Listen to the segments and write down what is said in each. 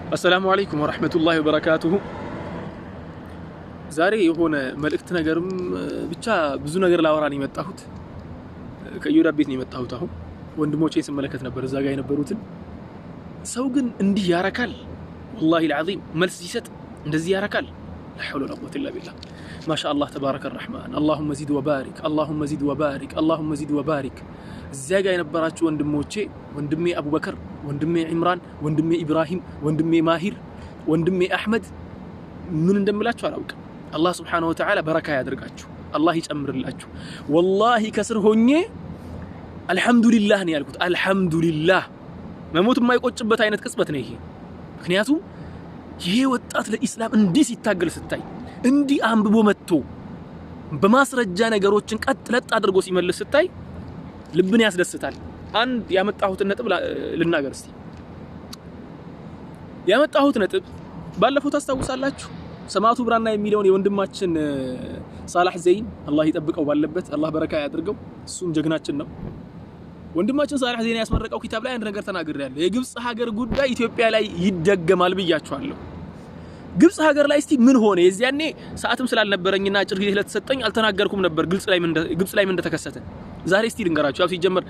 السلام عليكم ورحمة الله وبركاته። ዛሬ የሆነ መልእክት ነገርም ብቻ ብዙ ነገር ላወራ ነው የመጣሁት። ከኢዮዳብ ቤት ነው የመጣሁት። አሁን ወንድሞቼን ስመለከት ነበር እዛ ጋር የነበሩትን። ሰው ግን እንዲህ ያረካል። والله العظيم መልስ ሲሰጥ እንደዚህ ያረካል። لا حول ولا قوة إلا بالله። ما شاء الله تبارك الرحمن። اللهم زد وبارك፣ اللهم زد وبارك፣ اللهم زد وبارك። እዚያ ጋር የነበራችሁ ወንድሞቼ፣ ወንድሜ አቡበከር፣ ወንድሜ ዒምራን፣ ወንድሜ ኢብራሂም፣ ወንድሜ ማሂር፣ ወንድሜ አሕመድ፣ ምን እንደምላችሁ አላውቅም። አላህ سبحانه وتعالى በረካ ያደርጋችሁ፣ አላህ ይጨምርላችሁ። والله ከስር ሆኜ አልሐምዱሊላህ ነው ያልኩት። አልሐምዱሊላህ መሞት የማይቆጭበት አይነት ቅጽበት ነው ይሄ። ምክንያቱም ይሄ ወጣት ለኢስላም እንዲህ ሲታገል ስታይ፣ እንዲህ አንብቦ መጥቶ በማስረጃ ነገሮችን ቀጥ ለጥ አድርጎ ሲመልስ ስታይ ልብን ያስደስታል። አንድ ያመጣሁትን ነጥብ ልናገር እስቲ። ያመጣሁት ነጥብ ባለፈው ታስታውሳላችሁ፣ ሰማዕቱ ብራና የሚለውን የወንድማችን ሳላህ ዘይን፣ አላህ ይጠብቀው ባለበት፣ አላህ በረካ ያድርገው። እሱም ጀግናችን ነው። ወንድማችን ሳላህ ዘይን ያስመረቀው ኪታብ ላይ አንድ ነገር ተናግሬያለሁ። የግብፅ ሀገር ጉዳይ ኢትዮጵያ ላይ ይደገማል ብያችኋለሁ። ግብፅ ሀገር ላይ እስቲ ምን ሆነ? የዚያኔ ሰዓትም ስላልነበረኝና አጭር ጊዜ ስለተሰጠኝ አልተናገርኩም ነበር ግብፅ ላይ ምን እንደተከሰተ። ዛሬ እስቲ ልንገራችሁ። ያው ሲጀመር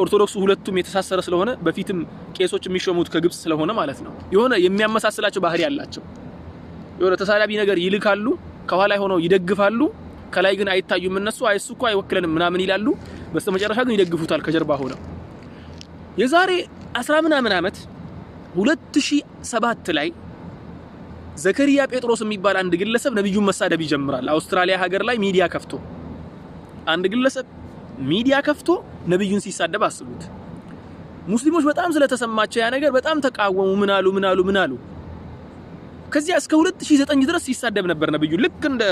ኦርቶዶክሱ ሁለቱም የተሳሰረ ስለሆነ፣ በፊትም ቄሶች የሚሾሙት ከግብፅ ስለሆነ ማለት ነው፣ የሆነ የሚያመሳስላቸው ባህሪ አላቸው። የሆነ ተሳዳቢ ነገር ይልካሉ፣ ከኋላ ሆነው ይደግፋሉ። ከላይ ግን አይታዩም እነሱ። አይ እሱ እኮ አይወክለንም ምናምን ይላሉ። በስተመጨረሻ ግን ይደግፉታል ከጀርባ ሆነው። የዛሬ አስራ ምናምን ዓመት 2007 ላይ ዘከሪያ ጴጥሮስ የሚባል አንድ ግለሰብ ነብዩን መሳደብ ይጀምራል። አውስትራሊያ ሀገር ላይ ሚዲያ ከፍቶ፣ አንድ ግለሰብ ሚዲያ ከፍቶ ነብዩን ሲሳደብ አስቡት። ሙስሊሞች በጣም ስለተሰማቸው ያ ነገር በጣም ተቃወሙ። ምን አሉ፣ ምን አሉ፣ ምን አሉ። ከዚያ እስከ 2009 ድረስ ሲሳደብ ነበር ነብዩ፣ ልክ እንደ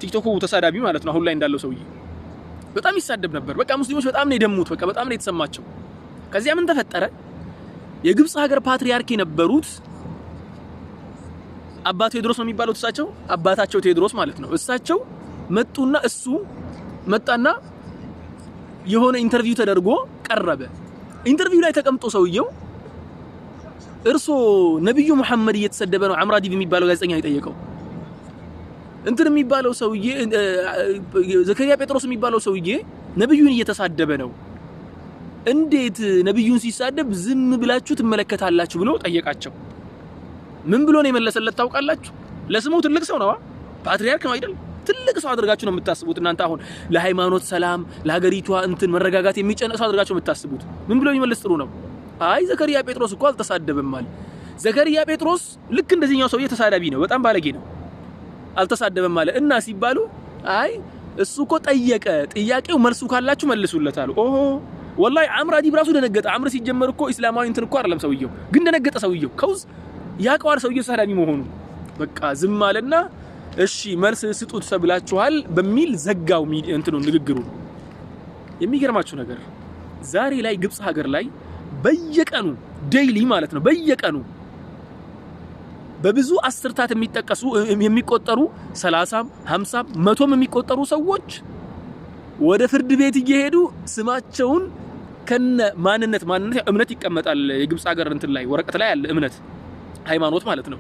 ቲክቶኩ ተሳዳቢ ማለት ነው። አሁን ላይ እንዳለው ሰውዬ በጣም ይሳደብ ነበር። በቃ ሙስሊሞች በጣም ነው የደሙት። በቃ በጣም ነው የተሰማቸው። ከዚያ ምን ተፈጠረ? የግብፅ ሀገር ፓትሪያርክ የነበሩት አባ ቴዎድሮስ ነው የሚባሉት እሳቸው፣ አባታቸው ቴዎድሮስ ማለት ነው። እሳቸው መጡና፣ እሱ መጣና የሆነ interview ተደርጎ ቀረበ። Interview ላይ ተቀምጦ ሰውየው እርሶ ነብዩ መሐመድ እየተሰደበ ነው፣ አምራዲብ የሚባለው ጋዜጠኛ የጠየቀው፣ እንትን የሚባለው ሰውዬ፣ ዘከሪያ ጴጥሮስ የሚባለው ሰውዬ ነብዩን እየተሳደበ ነው፣ እንዴት ነብዩን ሲሳደብ ዝም ብላችሁ ትመለከታላችሁ ብሎ ጠየቃቸው። ምን ብሎ ነው የመለሰለት ታውቃላችሁ? ለስሙ ትልቅ ሰው ነው፣ ፓትሪያርክ ነው አይደል? ትልቅ ሰው አድርጋችሁ ነው የምታስቡት እናንተ። አሁን ለሃይማኖት ሰላም፣ ለሀገሪቷ እንትን መረጋጋት የሚጨነቅ ሰው አድርጋችሁ የምታስቡት። ምን ብሎ የሚመልስ ጥሩ ነው? አይ ዘከሪያ ጴጥሮስ እኮ አልተሳደበም አለ። ዘከሪያ ጴጥሮስ ልክ እንደዚህኛው ሰውዬ ተሳዳቢ ነው፣ በጣም ባለጌ ነው። አልተሳደበም አለ እና ሲባሉ አይ እሱ እኮ ጠየቀ፣ ጥያቄው መልሱ ካላችሁ መልሱለት አሉ። ኦሆ والله አምር አዲብ ራሱ ደነገጠ። አምር ሲጀመር እኮ እስላማዊ እንትን እኮ አይደለም ሰውየው፣ ግን ደነገጠ ሰውየው። 'Cause ያውቀዋል ሰውየው ተሳዳቢ መሆኑ። በቃ ዝም አለና እሺ መልስ ስጡት ተብላችኋል በሚል ዘጋው እንትኑ ንግግሩ። የሚገርማችሁ ነገር ዛሬ ላይ ግብፅ ሀገር ላይ በየቀኑ፣ daily ማለት ነው፣ በየቀኑ በብዙ አስርታት የሚጠቀሱ፣ የሚቆጠሩ፣ 30ም 50ም 100ም የሚቆጠሩ ሰዎች ወደ ፍርድ ቤት እየሄዱ ስማቸውን ከነ ማንነት፣ ማንነት እምነት ይቀመጣል የግብፅ ሀገር እንትን ላይ፣ ወረቀት ላይ አለ፣ እምነት ሃይማኖት ማለት ነው።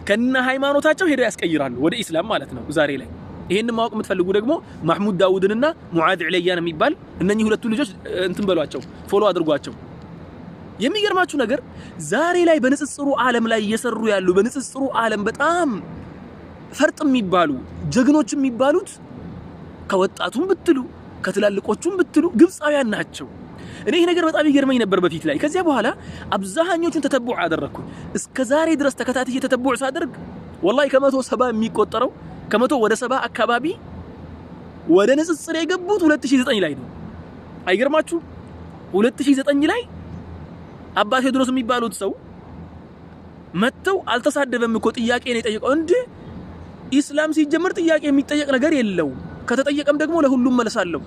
ከነ ሃይማኖታቸው ሄደው ያስቀይራሉ ወደ ኢስላም ማለት ነው። ዛሬ ላይ ይሄንን ማወቅ የምትፈልጉ ደግሞ ማህሙድ ዳውድንና ሙዓዝ ዕለያን የሚባል እነኚህ ሁለቱ ልጆች እንትን በሏቸው፣ follow አድርጓቸው። የሚገርማችሁ ነገር ዛሬ ላይ በንጽጽሩ ዓለም ላይ እየሰሩ ያሉ፣ በንጽጽሩ ዓለም በጣም ፈርጥ የሚባሉ፣ ጀግኖች የሚባሉት ከወጣቱም ብትሉ ከትላልቆቹም ብትሉ ግብፃውያን ናቸው። እኔ ይህ ነገር በጣም ይገርመኝ ነበር በፊት ላይ። ከዚያ በኋላ አብዛኞቹን تتبع አደረግኩኝ። እስከ ዛሬ ድረስ ተከታትዬ تتبع ሳደርግ والله ከ170 የሚቆጠረው፣ ከ100 ወደ 70 አካባቢ ወደ ንጽጽር የገቡት 2009 ላይ ነው። አይገርማችሁ? 2009 ላይ አባ ቴዎድሮስ የሚባሉት ሰው መጥተው አልተሳደበም እኮ፣ ጥያቄ ነው የጠየቀው። እንዴ ኢስላም ሲጀምር ጥያቄ የሚጠየቅ ነገር የለውም። ከተጠየቀም ደግሞ ለሁሉም መልሳለሁ።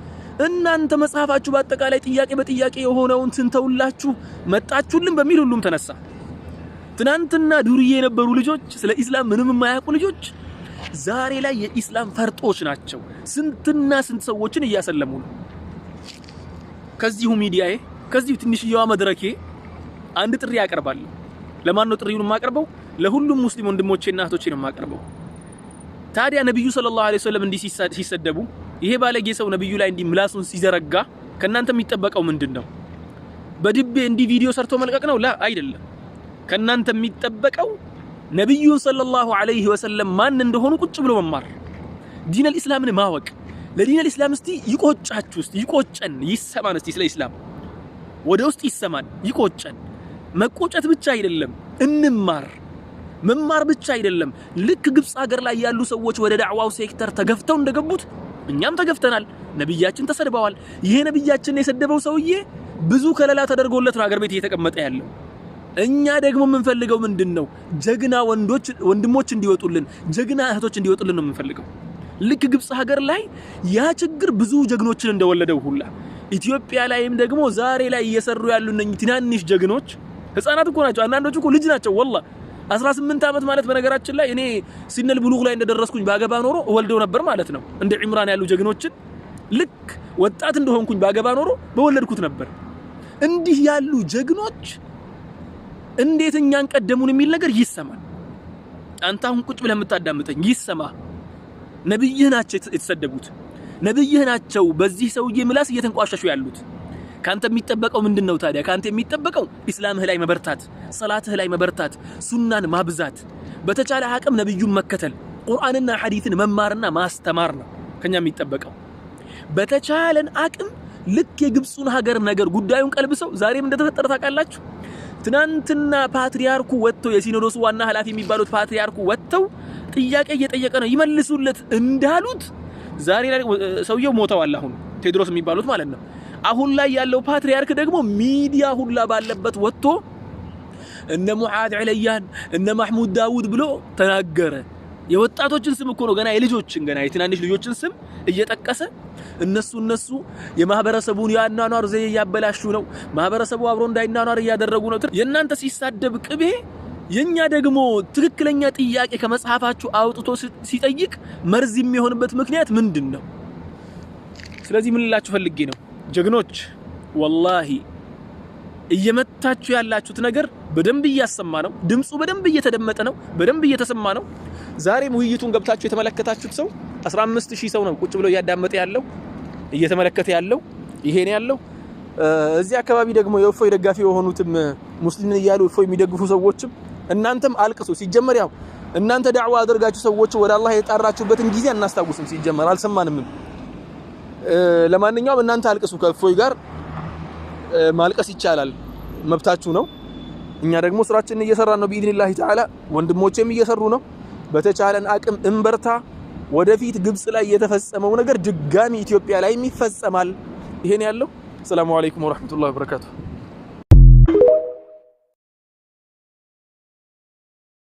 እናንተ መጽሐፋችሁ በአጠቃላይ ጥያቄ በጥያቄ የሆነውን ትንተውላችሁ መጣችሁልን በሚል ሁሉም ተነሳ። ትናንትና ዱርዬ የነበሩ ልጆች፣ ስለ ኢስላም ምንም የማያውቁ ልጆች ዛሬ ላይ የኢስላም ፈርጦች ናቸው። ስንትና ስንት ሰዎችን እያሰለሙ ነው። ከዚሁ ሚዲያዬ፣ ከዚሁ ትንሽየዋ መድረኬ አንድ ጥሪ ያቀርባለሁ። ለማን ነው ጥሪውን የማቀርበው? ለሁሉም ሙስሊም ወንድሞቼና እህቶቼ ነው የማቀርበው። ታዲያ ነብዩ ሰለላሁ ዐለይሂ ወሰለም እንዲህ ሲሰደቡ፣ ይሄ ባለጌ ሰው ነብዩ ላይ እንዲህ ምላሱን ሲዘረጋ ከእናንተ የሚጠበቀው ምንድን ነው? በድቤ እንዲህ ቪዲዮ ሰርቶ መልቀቅ ነው? ላ አይደለም። ከእናንተ የሚጠበቀው ነብዩን ሰለላሁ ዐለይሂ ወሰለም ማን እንደሆኑ ቁጭ ብሎ መማር፣ ዲነል ኢስላምን ማወቅ። ለዲነል ኢስላም እስቲ ይቆጫችሁ፣ እስቲ ይቆጨን፣ ይሰማን፣ እስቲ ስለ ኢስላም ወደ ውስጥ ይሰማን፣ ይቆጨን። መቆጨት ብቻ አይደለም፣ እንማር። መማር ብቻ አይደለም። ልክ ግብፅ ሀገር ላይ ያሉ ሰዎች ወደ ዳዕዋው ሴክተር ተገፍተው እንደገቡት እኛም ተገፍተናል። ነብያችን ተሰድበዋል። ይሄ ነብያችን የሰደበው ሰውዬ ብዙ ከለላ ተደርጎለት ነው ሀገር ቤት እየተቀመጠ ያለው። እኛ ደግሞ የምንፈልገው ምንድን ነው? ጀግና ወንዶች ወንድሞች እንዲወጡልን፣ ጀግና እህቶች እንዲወጡልን ነው የምንፈልገው። ልክ ግብፅ ሀገር ላይ ያ ችግር ብዙ ጀግኖችን እንደወለደው ሁላ ኢትዮጵያ ላይም ደግሞ ዛሬ ላይ እየሰሩ ያሉ እነኚህ ትናንሽ ጀግኖች ህፃናት እኮ ናቸው። አንዳንዶቹ እኮ ልጅ ናቸው። ወላሂ 18 ዓመት ማለት በነገራችን ላይ እኔ ሲነል ብሉግ ላይ እንደደረስኩኝ ባገባ ኖሮ ወልደው ነበር ማለት ነው። እንደ ዒምራን ያሉ ጀግኖችን ልክ ወጣት እንደሆንኩኝ ባገባ ኖሮ በወለድኩት ነበር። እንዲህ ያሉ ጀግኖች እንዴት እኛን ቀደሙን የሚል ነገር ይሰማል። አንተ አሁን ቁጭ ብለህ የምታዳምጠኝ ይሰማ። ነብይህ ናቸው የተሰደቡት፣ ነብይህ ናቸው በዚህ ሰውዬ ምላስ እየተንቋሸሹ ያሉት። ካንተ የሚጠበቀው ምንድን ነው ታዲያ? ካንተ የሚጠበቀው ኢስላምህ ላይ መበርታት፣ ሰላትህ ላይ መበርታት፣ ሱናን ማብዛት፣ በተቻለ አቅም ነብዩን መከተል፣ ቁርአንና ሐዲስን መማርና ማስተማር ነው ከኛ የሚጠበቀው። በተቻለን አቅም ልክ የግብፁን ሀገር ነገር ጉዳዩን ቀልብሰው ዛሬም እንደተፈጠረ ታውቃላችሁ። ትናንትና ፓትሪያርኩ ወጥተው፣ የሲኖዶሱ ዋና ኃላፊ የሚባሉት ፓትሪያርኩ ወጥተው ጥያቄ እየጠየቀ ነው ይመልሱለት እንዳሉት፣ ዛሬ ላይ ሰውየው ሞተዋል። አሁን ቴዎድሮስ የሚባሉት ማለት ነው። አሁን ላይ ያለው ፓትሪያርክ ደግሞ ሚዲያ ሁላ ባለበት ወጥቶ እነ ሙዓዝ ዕለያን፣ እነ ማህሙድ ዳውድ ብሎ ተናገረ። የወጣቶችን ስም እኮ ነው፣ ገና የልጆችን፣ ገና የትናንሽ ልጆችን ስም እየጠቀሰ እነሱ የማህበረሰቡን የአኗኗር ዘዬ እያበላሹ ነው፣ ማህበረሰቡ አብሮ እንዳይኗኗር እያደረጉ ነው። የእናንተ ሲሳደብ ቅቤ፣ የኛ ደግሞ ትክክለኛ ጥያቄ ከመጽሐፋችሁ አውጥቶ ሲጠይቅ መርዝ የሚሆንበት ምክንያት ምንድን ነው? ስለዚህ ምን ልላችሁ ፈልጌ ነው፣ ጀግኖች፣ ወላሂ እየመታችሁ ያላችሁት ነገር በደንብ እያሰማ ነው። ድምፁ በደንብ እየተደመጠ ነው። በደንብ እየተሰማ ነው። ዛሬም ውይይቱን ገብታችሁ የተመለከታችሁት ሰው 15,000 ሰው ነው ቁጭ ብሎ እያዳመጠ ያለው፣ እየተመለከተ ያለው፣ ይሄ ነው ያለው። እዚህ አካባቢ ደግሞ የእፎይ ደጋፊ የሆኑትም ሙስሊምን እያሉ እፎይ የሚደግፉ ሰዎችም እናንተም አልቅሱ። ሲጀመር ያው እናንተ ዳዕዋ አድርጋችሁ ሰዎች ወደ አላህ የጣራችሁበትን ጊዜ አናስታውስም። ሲጀመር አልሰማንም። ለማንኛውም እናንተ አልቅሱ። ከእፎይ ጋር ማልቀስ ይቻላል፣ መብታችሁ ነው። እኛ ደግሞ ስራችንን እየሰራን ነው ቢኢዝኒላሂ ተዓላ። ወንድሞቼም እየሰሩ ነው። በተቻለን አቅም እንበርታ። ወደፊት ግብጽ ላይ የተፈጸመው ነገር ድጋሚ ኢትዮጵያ ላይ ይፈጸማል። ይሄን ያለው። ሰላሙ አለይኩም ወራህመቱላሂ ወበረካቱ።